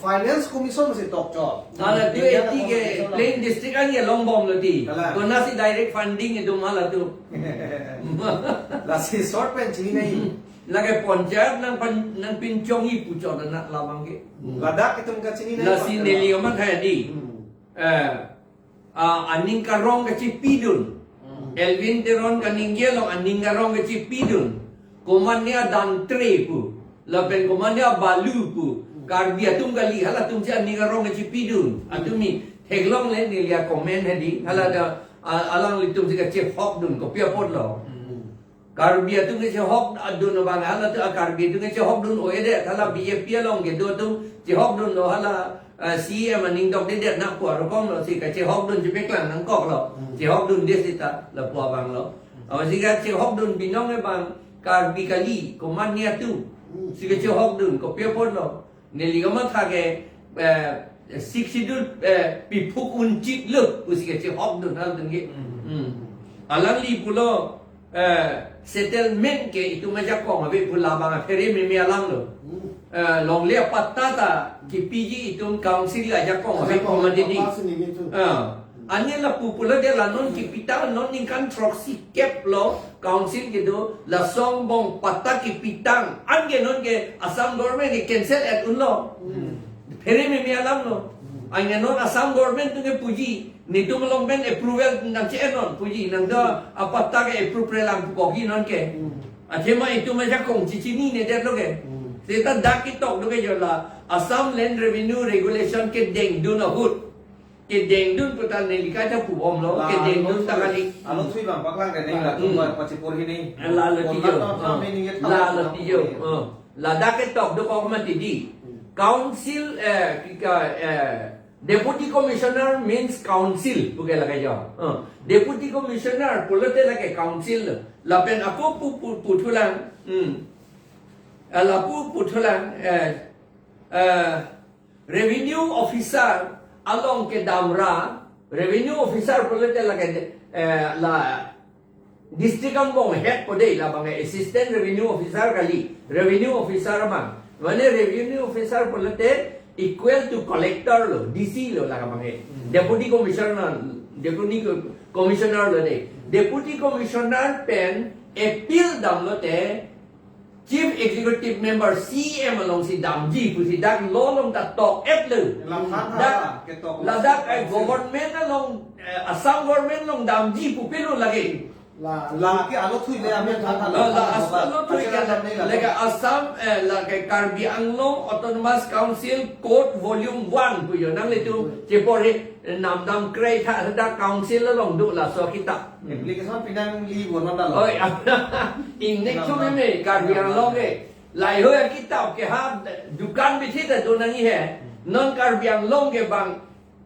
Finance Commission si tokchot. Hala two eighty ke Commission plain district an ke longbomlo ti. Hala. Konasi direct funding itum hala tu. Lasi short pen chinine. Lake panchayat nangpan-, nangpinchongji puchot anak labang ke. Ladak itum kachinine. Lasi neli amat hai di. Hmm. Eh, ah, aning karong kachipidun. Hmm. Elwin Teron kaningje along aning karong kachipidun. Komatne adantre pu. Lapen komatne abalu pu. Hmm. Karbi atum kali, halatum si aning karong kachipidun. Hmm. Atum ni theklongle neli a-comment hedi. Hala da, ah, alanglitum si kachehokdun. Kopi apotlo. Hmm. Karbi atum kachehokdun abang hala tu, ah, Karbi atum kachehokdun oedet, hala B J P along kedo atum chehokdunlo hala, ah, C E M aning dokdedet na pu arokomlo si kachehokdun chepeklang nangkoklo. Hmm. Chehokdunde seta lapu abanglo. Hmm. Amatsi kachehokdun binong abang Karbi kali, komatne atum. Hmm. Si kachehokdun, kopi apotlo. Neli kamatha ke, eh, Sixth Schedule, eh, piphuk unchitlo, pusi kachehokdun halatum ke. Hmm. Hmm. Alangli pulo, eh, settlement ke itum ajakong ave pu labang aphere meme alamlo. Hmm. Eh, longle apatta ta kipiji itum council ajakong ave Ajakong, komatidi. Apa sini gitu. Ah. Ane lapu pulo de la non kipitang non ningkan throksi keplo council kedo laso angbong patta kipitang. Anke non ke Assam government ke cancel et unlo. Hmm. Phere meme alamlo. Hmm. Anke non Assam government atum ke puji. Netum along pen approval nangche-en non puji. Nangta apatta ke approve relang pu kogi non ke. Hmm. Athema itum ajakong chichininedetlo ke. Hmm. Seta dak ketok do ke jo la Assam Land Revenue Regulation kedengdun ahut. Kedengdun puta neli kaja pubomlo, La kedengdun alo ta kali. Alo thui bang paklang ke neng la Hmm. tumba pachi porhi neng. La lo Kon tijo. la to Ah. kami ningit La lo thalang tijo. puri. Ah. Ladak ketok dokok mati di. Hmm. Council, eh, kika, eh, Deputy Commissioner means council, pu ke lake jo. Ah. Deputy Commissioner pulote lake council. Lapen ako pu, pu, puthulang. Hmm. Eh, lapu puthulang, eh, eh, Revenue officer along kedamra, revenue officer pulote lake, eh, la district angbong head pu dei labang assistant revenue officer kali, revenue officer abang. Mane revenue officer pulote equal to collector lo, D C lo labang. Hmm. Deputy commissioner, deputy co-, commissioner lo dei. Deputy commissioner pen appeal damlote Chief Executive Member C E M alongsi damji pusi dak law along ta tok-etlo. Lam than tha Dak, ketok ladak, eh, government along, eh, Assam government along damji pu pelo lake. La, la ke alo thui le amen than tha La, la, la, Assam alo thui ke la, la, la, lake Assam, eh, lake Karbi Anglong Autonomous Council Code Volume one pu jo nanglitum cheporhe. Namdam krei tha, hadak council along do laso akitap. Application pinangli bon nonta lo. Oi, ingnek Namdam. Chu meme, Karbi Anglong ke. Lahei akitap ke ha dukan bithi ta do nangji he. Non Karbi Anglong ke bang,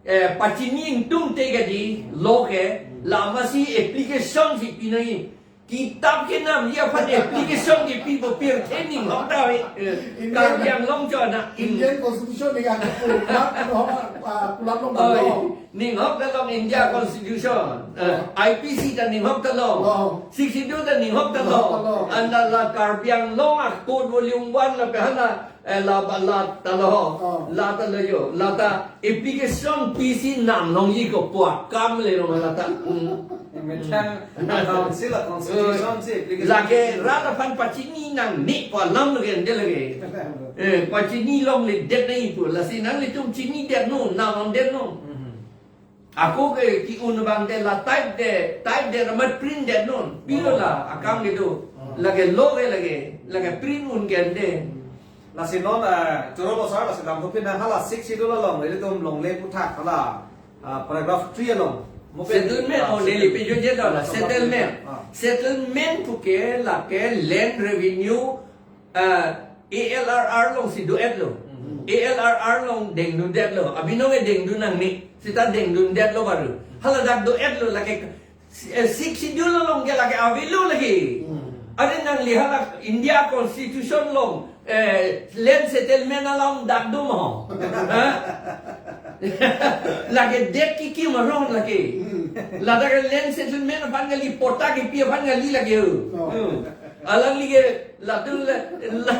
eh, pachini ingtung te kadi lo ke, la masi application si pinoi. Kitap kenamji aphan application kipi bo pirthe ning hok ta oi. Eh, Indian Karbi Anglong chona. Indian Constitution ni kan kulat no, ah, kulat no. Oi, ning hok ta long India Constitution. Eh, I P C ta ning hok ta long. Long. Sixth Schedule ta ning hok ta long. Ning hok ta long. Anta la Karbi Anglong a code volume one lapen hala, eh, la ba la ta lo. Oh. La ta lo yo. La ta application P C nam nongji ko pu akam le rong la ta. Hmm. Methang council a constitution si application. Lake rat aphan pachini nangne pu alam lake ante lake. Eh, pachini longledet nangji pu. Lasi nanglitum chinidet non, nam longdet non. Mhm. Ako ke ki-un abang de la type de, type de ramat print det non. Pilo la akam kedo. Hmm. Lake lo ke lake, lake print un ke ante. Lasi non, eh, choro lo sar, lasi damthupin nang hala Sixth Schedule along, ilitum longle aputhak hala, ah, paragraph three along. Mo pen, settlement, ah, oh, neli settlement. Pejojit lo la, ah, settlement. Ah. Settlement puke lake land revenue, ah, A L R R along si do-et lo. Mhm. A L R R along dengdundet lo. Abinong e dengdun nangne. Seta dengdundet lo baru. Hala dak do-et lo lake, eh, Sixth Schedule along ke lake avelo lake. Hmm. Are nangli hala India Constitution along, eh, land settlement along dak do mo. Ha? Lake det kikim aron lake. Hmm. Ladak land settlement aphan kali, patta kipi aphan kali lake ho. Oh. Hmm. Alangli ke latum la, la,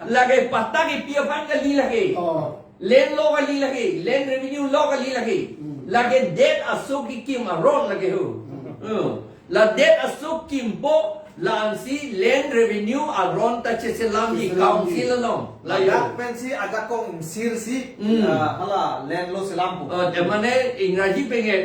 lake patta kipi aphan kali lake. Oh. Land law kali lake, land revenue law kali lake. Hmm. Lake det aso kikim aron lake ho. Hmm. Hmm. La det aso kimpo, la-ansi land revenue aron ta cheselamji, cheselamji council along. La yo. Ladak pensi ajakong sir si, hmm, ah, hala land law selampo. Oh, de mane Ingraji pen ke,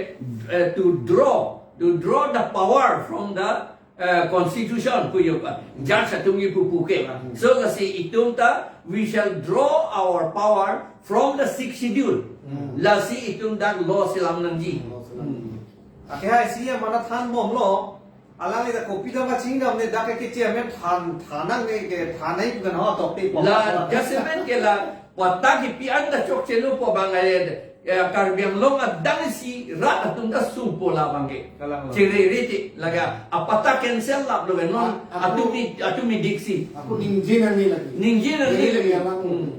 eh, to draw, to draw the power from the, eh, constitution pu yo pa. Judge atum kipu puke. Hmm. So lasi itum ta, we shall draw our power from the Sixth Schedule. Hmm. Lasi itum dak law selam nangji. Hmm, law selam. Hmm. Ake hai C M mana than bomlo. Alangli ta kopi dam kachingdam ne dak ke chairman than, than nangne ke than nai pu kan ho tok te pok. La jasemen ke la patta kipi anta chokchelo pu abang ai, eh, Karbi Anglong adang si rat atum ta sungpo labang ke. Kalang lo. Chere rete laga apatta cancel lap lo non. A-, ako atumi, atumi diksi. Ako ningje nangne lake. Ningje nangne lake. Ningje lake alang. Hmm.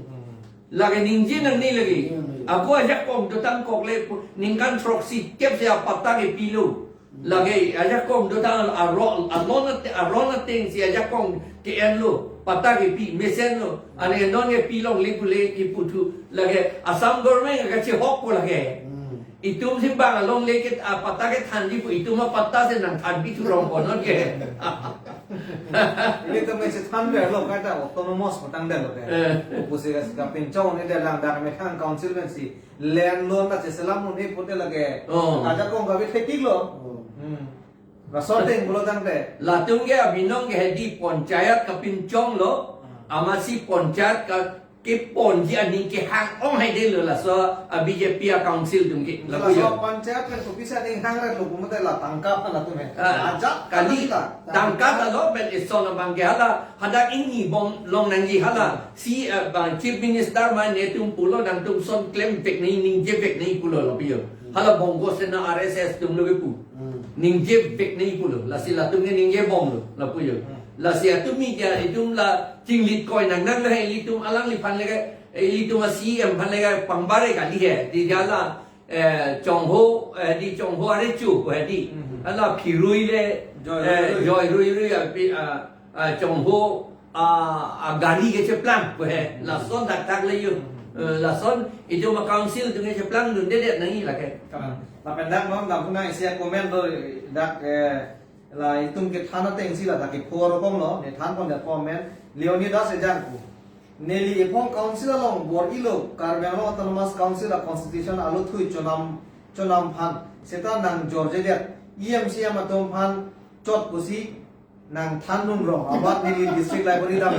Lake ningje nangne lake. Ningje nangne. Ako ajakong dotang kok le pu-, ningkan throksi kep si apatta kepilo. Lake ajakong dotang aron, aron ate-, aron ateng si ajakong ke-enlo, patta kepi, mesenlo. Ane non kepilongle pule keputhu. Lake Assam government kachehokpo lake. Hmm. Itum simbang alongle ke, ah, patta kethanji pu itum apatta si nangthanpi thurong konon ke. Ilitum si thanverlo kaita autonomous patangdetlo ke. Eh. Pusi ka, kapinchong ne det lang dak methang council pensi land law ta cheselam un-e pute lake. Oh. Ajakong kave thekiklo. Oh. Hmm. Laso ateng pulo tangte. Latum ke abinong ke hedi panchayat kapinchonglo. Hmm. Amatsi panchayat ka keponji aning kehang ong haidelo laso a B J P a council atum ke. Laso lapu yo. Panchayat kan kopisi aning hangretlo pu mate la tangka aphan latum he. Ah, ajat kali, kali la. Tangka ta lo pen ison abang ke hala, hadak ingni bomlong nangji hala. Hmm. Si, eh, bang Chief Minister ma netum pulo nangtum son klemvek nangji, ningjevek nangji pulo lapu yo. Hmm. Hala Bongo Sena R S S atum lo kepu. Hmm. Ningjevek nangji pulo. Lasi latum ke ningjebomlo lapu yo. Hmm. Lasi atumi dia itum la chinglit koi nangnang le ilitum alangliphan le ke, ilitum a C M aphan le ke pangbar-e kali he. Di dia la, eh, Chongho, eh, di Chongho arecho pu he di. Mhm. Hala Phirui le, Joy eh, Rui Rui. Joy Rui Rui api, ah, ah, Chongho, ah, agari kecheplang pu he. Mhm. Lason dakdak le yo. Mhm. Eh, lason itum a council atum kecheplang dundedet nangji lake. Kalang. Lapen dak non dam puna isi a comment do dak, eh, la itum kethan ateng si ladak ke pho rokom lo, ne thanpon det comment, Leonidas Ejakong. Neli ephong council along bor-ilo, Karbi Anglong Autonomous Council a constitution aluthui chonam, chonam aphan. Seta nangjorjedet, E M C M atum aphan chot pusi nangthandun rong, abat neli district library dam.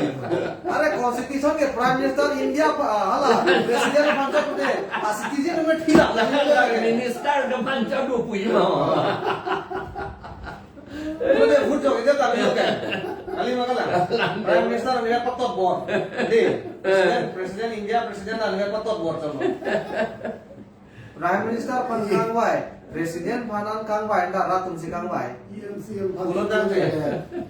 Are constitution ke Prime Minister India pa, hala, President aphan chot pute, a citizen me thila. Minister ke aphan chot do puji ma. Mane vote jok ida kami oke. Kali ma kalang. Prime Minister nangpatot bor. Di, President, President India, President nangpatot bor chalo. Prime Minister aphan kangvai, President aphan an kangvai, anta rat atumsi kangvai. E M, C E M aphan pulo tangte.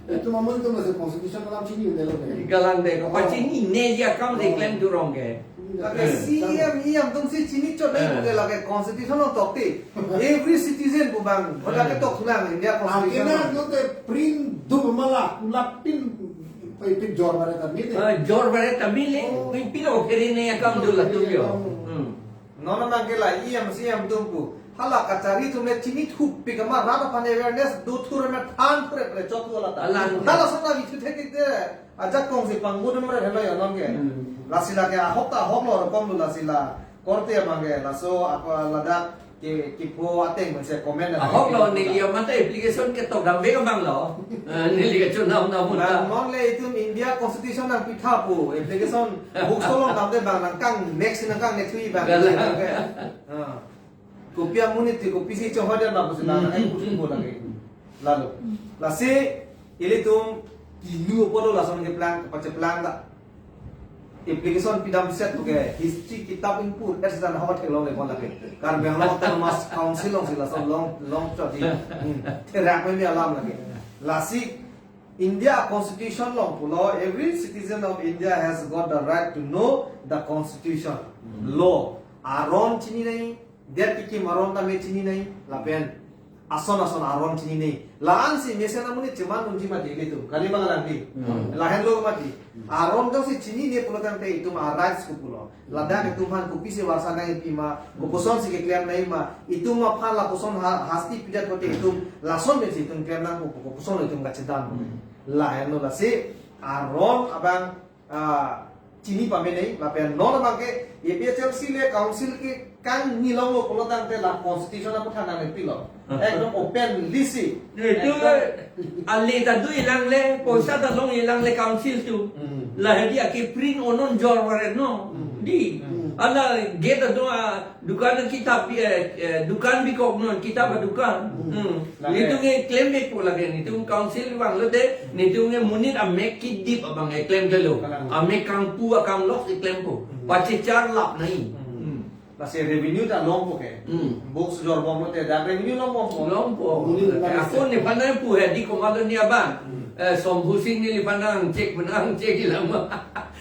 Itum amonit atum lasi constitution alam chini un-elo ke. Galang de, kopachini ne ya kam de klem turong ke. Lake Eh. C E M, E M atumsi chini chot nai Eh. puke lake constitution along tokte. Every citizen pu bang, hoda Eh. ketok thu nang India constitution Angkena along. Note print do mala, kulap pin, pai pin jor bare ta mile. Eh, jor bare ta mile, Oh. pin pin okere ne ya kam do latum yo. Hmm. Non abang ke la E M C E M atum pu. Hala kachari atum le chini thup pik ama rat aphan awareness do thur me than thur pre chok wala ta. Alang. Hala sona vi thu thek te. Ajak kongsi pangbu dum re helo ya non ke. Hmm. Lasi lake ahok ta ahok lo rokom lo lasi la. Korte abang ke laso apa ladak ke kipo ateng mese comment. Ahok lo neli amat application ketok dambe abang lo. Eh, neli kachonam namun Bang ta. Non le itum India Constitution nangpitha pu application book solong damde bang nangkang next nangkang next week bang. Galang. Ah. Kopi amonit ti kopisi chohoi dan bagus na Hmm. nang kuchung bola ke. Lalu. Lasi ilitum kinu apolo lason keplang, kepacheplang ta. Application pidam set ke history kitab ingpur es dan hawa theklong le kon lake. Karbi Anglong Autonomous Council alongsi lason long, long chot di. Hmm. Therak me alam lake. Lasi India Constitution along pulo, every citizen of India has got the right to know the constitution. Hmm. Law. Aron chini nai, det kekim aron tame chini nai, lapen ason ason aron chini nai. La-ansi mesen amonit cheman unji mati ilitum. Kali bang alang di. Hmm. Lahenlo mati. Aron jongsi chini ne pulo tangte itum a rights ko pulo. Ladak itum aphan kopisi warsa nangpi ma, kopuson si keklem nai ma, itum aphan lapuson ha-, hasti pidat kote itum, lason pensi itum klem nang ko, kopuson itum kachedam. Hmm. Lahenlo lasi, aron abang, ah, chini pame nai, lapen non abang ke, A P H L C le council ke kangni longlo pulo tangte la constitution aputhak nangpilo. Ekdom open list si. Itu Ekdom. Ali ta do ilang le, poisa ta long ilang le council tu. Hmm. La hedi ake print onon jor ware no. Hmm. Di. Hmm. Ala gate adu a dukan kitab eh, eh, dukan bikok non kitab a dukan. Hmm. Hmm. Lake. Nitum ke klem bek po lake nitum council bang lo de, nitum ke monit amek kidip abang ke klem ke lo. Kalang. Amek kangpu akam lok si klem po. Hmm. Pachechar lap nai. Hmm. Hmm. Lasi revenue ta longpo ke. Hmm. Books jorbom lote dak revenue longpo. Longpo. Monit Ako nangse. Nephan nangpu hedi komatlo ni abang. Hmm. Eh, Shambhu Sing neliphan nangchek, nangchek ilang ma.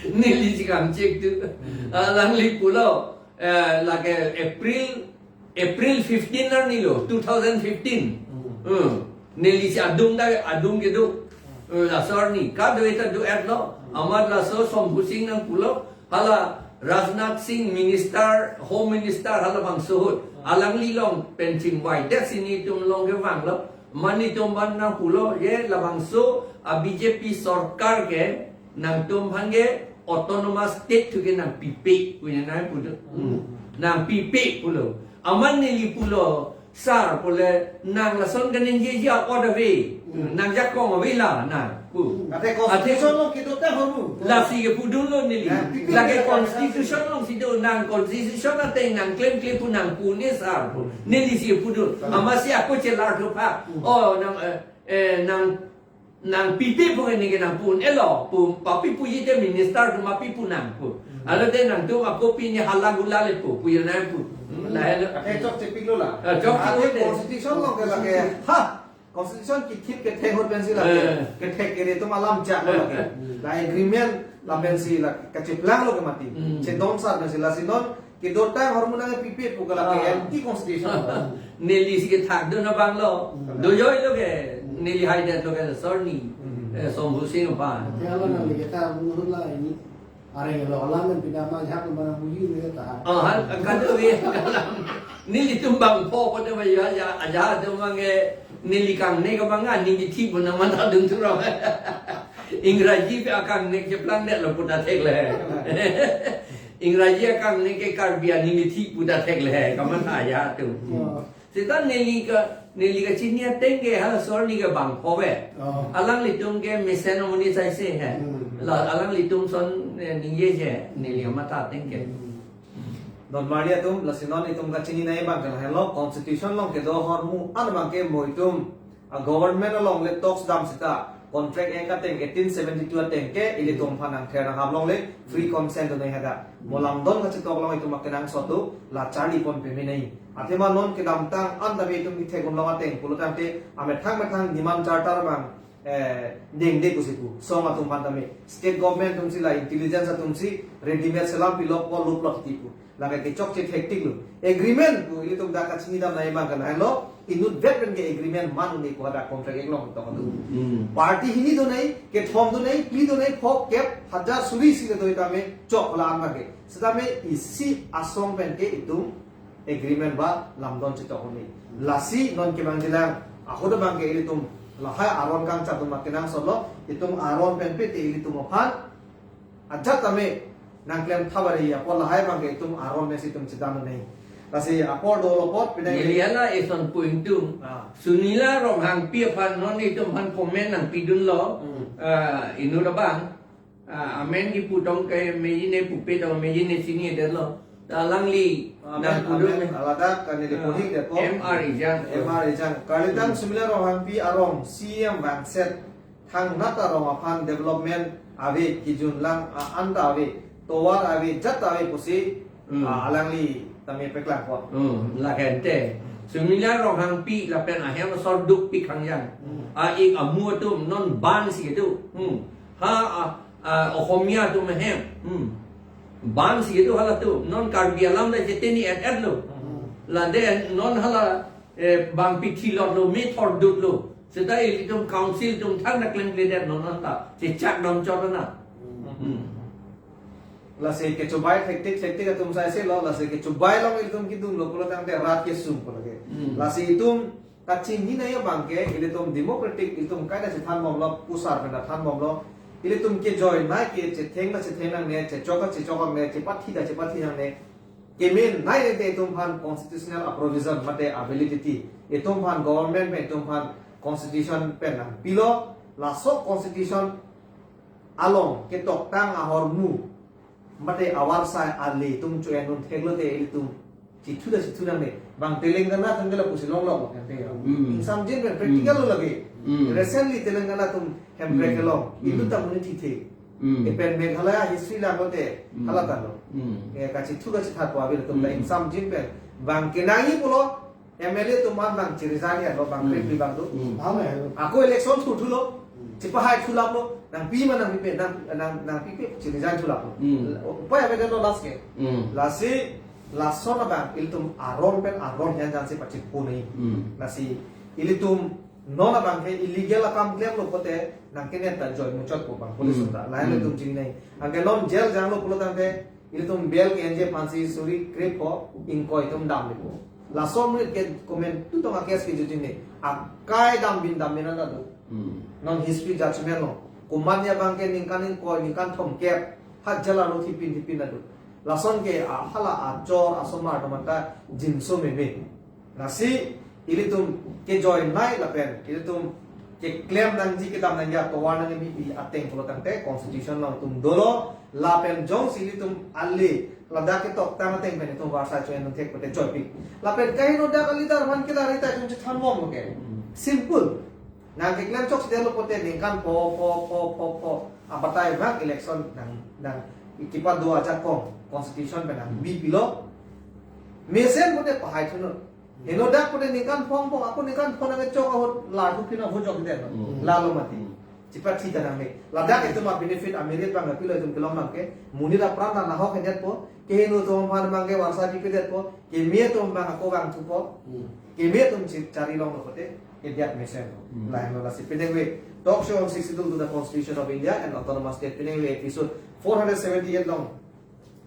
Nelisi kangchek tu. Hmm. Alangli pulo. Eh, lake April, April fifteen arni lo, two thousand fifteen. Hmm. Hmm. Nelisi adung ta, adung kedo. Hmm. Eh, laso arni. Kadokave ta do-etlo. Hmm. Amat laso Shambhu Sing nangpulo. Hala Rajnath Singh minister, home minister hala bangso ahut. Alangli along pen chingvai det si nitum along kevanglo. Mane nitum aphan nangpulo, ye labangso a B J P sorkar ke nangtum aphan ke autonomous state thu ke nangpipe punya nangpulo. Hmm. Nangpipe pulo. Amat neli pulo, sir pule nang lason kaningjeji a-order ave. Hmm. Nangjakong ave la nang pu. Ate constitution along kedo ta ahormu. Lasi kepudunlo neli. Nah, pikir Lake kita constitution alongsi do nang constitution ateng nangklemkle pu nangpu ne sir pu. Nelisi kepudun. Salah. Amatsi ako chelar thupa. Hmm. Oh, nang, eh, eh, nang, nangpipe pu neke nangpu un-elo pu papi puji te minister tu mapi pu nang pu. Hmm. Alote nangtum ako pini hala gula le pu, pu ya nang pu. Hmm. Lahelo. Ate chokche piklo la. Ah, chokche Ate piklo de. Constitution along ke lake. Ha! Constitution kithip kethek ahut pensi lake. Eh. Kethek kere atum alam chak lo lake. Hmm. La agreement lapensi la kacheplanglo ke mati. Hmm. Chedon sar pensi lasi non kedotang ahormu nangpipe pu ke lake Ah. anti constitution. Nelisi kethakdun abang lo. Hmm. Dojoilo ke neli haidetlo ke sorni. Hmm. Eh, Shambhu Sing aphan. Kaya lo nang kita menurut lah ini. Areng lo alam men pinama jak mana buyu ni ta. Oh, hal kadokave. Nelitum bangpho pada ba ya, ya, aja tu mange neli kangne ke manga neli thi pu nangmatha dun thurong. Ingraji pen akangne cheplang det lo pu ta theklong. Ingraji akangne ke Karbi a neli thi pu ta theklong. Kamatha ya tu. Oh. Seta neli ke, neli kachini ateng ke ha sorni ke bangpho ave. Oh. Alanglitum ke mesen amonit saise he. Hmm. La alanglitum son, eh, ningjeje neli amatha ateng ke. Hmm. Don Maria atum, lasi non itum kachini nai abang ke lahelo constitution along kedo ahormu an abang ke mo itum a government along le talks dam seta Contract Act ateng eighteen seventy-two ateng ke ilitum aphan nangther nanghap longle, free consent do nangji hadak. Mo lamdon kachetok along itum akenangsot do, la charli pon peme nangji. Athema non kedamtang an tame itum kethek un long ateng pulo tangte, amethang methang demand charter abang, eh, dengde pusi pu. Song atum aphan tame, state government atum si la intelligence atum si readymade selam pilok po, lup lok ti pu. Lake kechokche thektik lo. Agreement pu ilitum dak kachinidam nangji abang ke lahenlo, inutvet pen ke agreement man un-e pu hadak Contract Act along ketok atum. Hmm. Party hini do nangji, kethom do nangji, phli do nangji, phok, kep, hajar, suri isi le do tame chok la an abang ke. Setame isi asong pen ke itum agreement ba lamdon chetok un-e. Lasi non kevangjilang ahut abang ke ilitum lahai aron kangchap atum akenangsot lo, itum aron pen pete ilitum aphan ajat tame nangklem thavari apor lahai abang ke itum aron mesi itum chedam nangji. Lasi apor dolo apot pinang. Neli hala eson pu ingtung. Ah. Sunila Ronghangpi aphan non itum aphan comment nangpidunlo. Hmm. Ah, inut abang. Ah, amen kipu tong ke meji ne pupe tong meji ne chinidetlo. Ta alangli amen, nangpidun amen, me. Alada kan neli Ah, puding detpo. M R Ejang. M R Ejang. Karlitang Hmm. Sunila Ronghangpi arong C M vangset. Thangnat arong aphan development ave, kijun lang, ah, anta ave, tovar ave, jat ave pusi, Hmm. ah, alangli tame paklangpo. Hmm, lahen te. Sunila Ronghangpi lapen ahem asor Dukpi Khangjang. Hmm. A-ik amu atum non ban si kedo. Hmm. Ha, ah, ah, Ohomia atum ahem. Hmm. Ban si kedo halatum. Non Karbi alam ta cheteni et et lo. Hmm. Lade non hala eh, bang pithi lot lo, me thor dut lo. Seta ilitum council atum thang na klemkledet non anta. Chechak dam chot na. Hmm. Lasi kechobai thektik thektik atum sai se lo, lasi kechobai along ilitum kedun lo pulo tangte rat kesung pulo ke. Hmm. Lasi itum kachinine abang ke, ilitum democratic, ilitum kaita chethan bomlo, pusar pen ta than bomlo. Ilitum kejoi nai ke chetheng ta chetheng nangne, chechok ta chechok nangne, chepathi ta chepathi nangne. Kemenei te itum aphan constitutional provision mate validity. Itum aphan government pen itum aphan constitution pen nangpilo, laso constitution along ketoktang ahormu mate avarsai ale itum cho-en un theklo te itum chithu ta chithu nangne. Bang Telangana atum ke lapusi longlok lo kan te ya. Hmm. Ingsamjin pen practical lo lagi. Hmm. Recently Telangana atum hem Hmm. break along. Hmm. Itum ta monit thithe. Hmm. Ipen Meghalaya history lang lote Hmm. hala ta lo. Hmm. Eh, kachithu kachithat po abil atum ta Hmm. ingsamjin pen. Bang kenangji pulo M L A atum an bang chiresign ya lo bang Hmm. kre bang tu. Hmm. Ako election thurthu lo. Hmm. Chipahai thulap lo. Nangpi ma nangpipe, nang, nang, nangpipe chiresign thulap lo. Hmm. Upai ave lo last ke. Hmm. Lasi, lason abang ilitum aron pen aron hian jansi pachit puni. Hmm. Lasi, ilitum non abang ke illegal akam klemlo pote nangkenet ta joi muchot po bang police Hmm. ta. Lain Hmm. ilitum chinine. Anke non jail janglo pulo tangte ilitum bail ke-enji aphansi suri krepho ingkoi itum damlepo. Laso monit ke komantu tong a-case kejut ne. Akai dambin dambin anta do. Hmm. Non history judgment lo. Komat ya abang ke ningkan ingkoi, ningkan thomkep. Ha jail arlo thipin thipin anta do. Lason ke a hala achor asomar atum anta jinso meme. Lasi ilitum kejoi nai lapen ilitum keklem nangji kedam nangji atovar nangji ateng pulo tangte constitution along itum dolo lapen jongsi ilitum ale ladak ketoktang ateng pen itum varsai cho-en un thek pote choipik. Lapen kaheno dak a-leader aphan kelar ita itum chethan bomlo ke. Hmm. Simple. Nang keklem chokchedetlo pote ningkan pho, pho, pho, pho, pho. Abatai bang election nang, nang kipat do ajakong constitution pen nang Hmm. bipilo. Mesen pote pahai thunon. Heno dak pote ningkan phong phong, ako ningkan phong nang chok ahut la thu pina ho jok den. Hmm. Lalo mati. Hmm. Chipathi ta nangne. Ladak itum a-benefit a-merit bang pilo itum kelong bang ke. Monit apran ta nahok hedet po. Keheno atum aphan bang ke varsai pipedet po. Keme atum bang ako bang thupo. Hmm. Keme atum chi chari longlo pote. Kebiak mesen. Hmm. Lahenlo lasi pinengve talk show on sixty-two to the Constitution of India and Autonomous State pinengve episode four hundred seventy-eight along.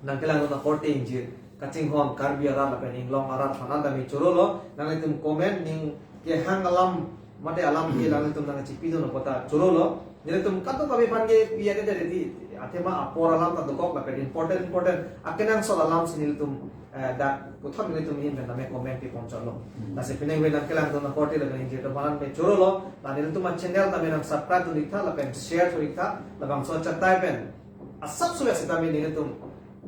Nangkelangdun akorte ingjir, kachinghon Karbi arat lapen inglong arat aphan anta me chorolo, nanglitum comment ning kehang alam mate alam ke Hmm. nanglitum nangchipidun apot ta chorolo. Nelitum kadokave aphan ke piya ke dari di athema apor alam ta dokok lapen important important akenangsot alamsi nelitum, eh, dak puthot nelitum in pen name comment pipon chotlo. Hmm. Lasi pinengve nangkelangdun akorte lapen ingjir atum aphan me chorolo, la nelitum a-channel tame nang subscribe dun iktha lapen share dun iktha, labangso achatai pen asap suya sitame nelitum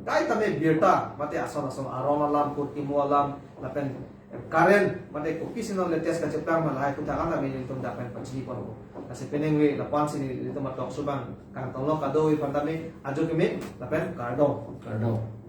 kaitame birta mate ason ason aron alam, kurtimu alam, lapen current mate kopisi non latest kacheplang ma lahai aputhak an tame nelitum dak pen pachini ponpo. Lasi penang ave, lapu-an si nelitum atalk subang kangtonglok kadokave aphan tame ajo keme lapen kardom. Kardom.